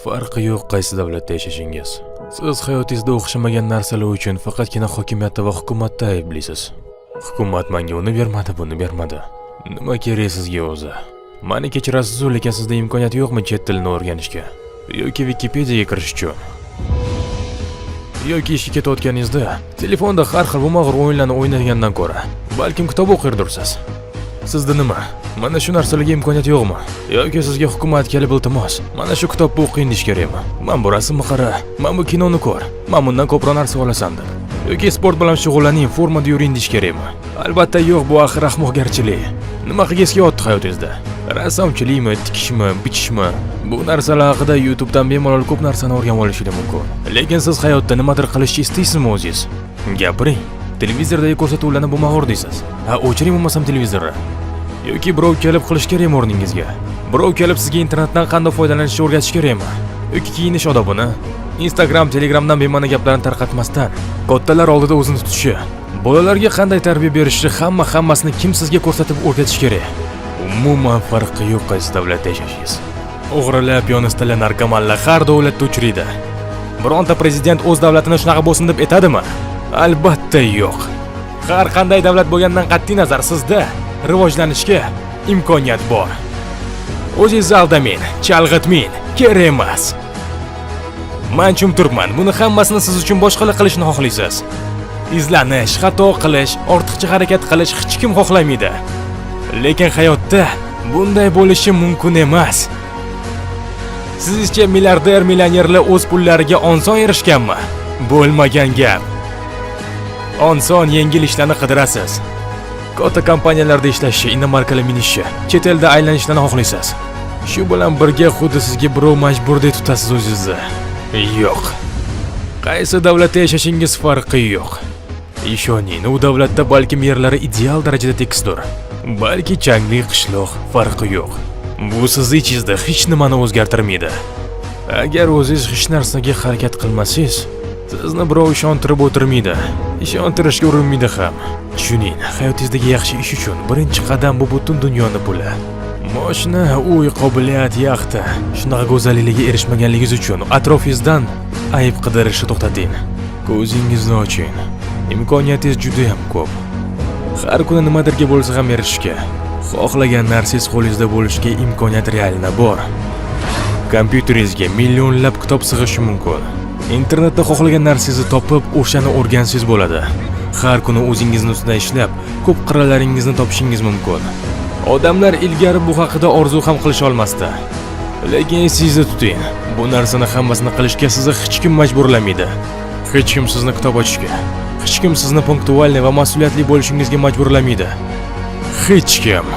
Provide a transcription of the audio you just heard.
Farqi yo'q qaysi davlatda yashashingiz. Siz hayotingizda o'xshamagan narsalar uchun faqatgina hokimiyatda va hukumatda ayblisiz. Hukumat menga uni bermadi, buni bermadi. Nima kerak sizga o'zi? Mani kechirasiz, lekin sizda imkoniyat yo'qmi chet tilini o'rganishga yoki Wikipediyaga kirish uchun? Yoki ishga ketayotganingizda telefonda har xil bo'lmag'ur o'yinlarni o'ynagandan ko'ra, balkim kitob o'qirdirsiz. Sizda nima? Mana shu narsalarga imkoniyat yo'qmi? Yoki sizga hukumat kelib, "Iltimos, mana shu kitobni o'qing", deyish kerakmi? "Man bu rasmni qara, man bu kinoni ko'r, man bundan ko'proq narsa olasan", deb. Yoki "Sport bilan shug'ullaning, formada yuring", deyish kerakmi? Albatta yo'q, bu axir ahmoqgarchilik. Nima qilgingiz kelyapti hayotingizda? Rassomchilikmi, tikishmi, bichishmi? Bu narsalar haqida YouTube'dan bemalol ko'p narsani o'rganib olishingiz mumkin. Lekin siz hayotda nimadir qilishni istaysizmi o'zingiz? Gapiring. Televizordagi ko'rsatuvlarni bo'lmag'ur deysiz. Ha, o'chiring bo'lmasam televizorni. Yoki birov kelib qilish kerakmi o'rningizga? Birov kelib sizga internetdan qanday foydalanishni o'rgatish kerakmi? Yoki kiyinish odobini? Instagram, Telegramdan bema'ni gaplarni tarqatmasdan, kattalar oldida o'zini tutishi, bolalarga qanday tarbiya berishni, hamma hammasini kim sizga ko'rsatib o'rgatish kerak? Umuman farqi yo'q qaysi davlatda yashashingiz. O'g'rilar, pionistalar, narkomanlar har davlatda uchraydi. Bironta prezident o'z davlatini shunaqa bo'lsin deb aytadimi? Albatta yo'q. Har qanday davlat bo'lganidan qat'iy nazar sizda rivojlanishga imkoniyat bor. O'zingizni aldamang, chalg'itmang, kerak emas. Man tushunib turibman, buni hammasini siz uchun boshqalar qilishni xohlaysiz. Izlanish, xato qilish, ortiqcha harakat qilish hech kim xohlamaydi. Lekin hayotda bunday bo'lishi mumkin emas. Sizizcha, milliarder, millionerlar o'z pullariga oson erishganmi? Bo'lmagan gap. Oson, yengil ishlarni qidirasiz. Katta kompaniyalarda ishlashni, иномарка lar minishni, chet elda aylanishlarni xohlaysiz. Shu bilan birga xuddi sizga birov majburdek tutasiz o'zingizni. Yo'q. Qaysi davlatda yashashingiz farqi yo'q. Ishoning, u davlatda balkim yerlari ideal darajada tekisdir. Balki changli qishloq, farqi yo'q. Bu sizni ichingizda hech nimani o'zgartirmaydi. Agar o'zingiz hech narsaga harakat qilmasangiz, sizni birov ishontirib o'tirmaydi. Ishontirishga urinmaydi ham. Tushuning, hayotingizdagi yaxshi ish uchun birinchi qadam bu butun dunyoni puli. Moshina, uy, qobiliyat, yaxta. Shunaqa go'zallikka erishmaganligingiz uchun atrofingizdan ayb qidirishni to'xtating. Ko'zingizni oching. Imkoniyatingiz juda ham ko'p. Har kuni nimadirga bo'lsa ham erishishga, xohlagan narsangiz qo'lingizda bo'lishiga imkoniyat реально bor. Kompyuteringizga millionlab kitob sig'ishi mumkin. Internetda xohlagan narsangizni topib, o'shani o'rgansangiz bo'ladi. Har kuni o'zingizni ustida ishlab, ko'p qirralaringizni topishingiz mumkin. Odamlar ilgari bu haqida orzu ham qilisha olmasdi. Lekin esingizda tuting, bu narsani hammasini qilishga sizni hech kim majburlamaydi. Hech kim sizni kitob ochishga, hech kim sizni пунктуальный va mas'uliyatli bo'lishingizga majburlamaydi. Hech kim.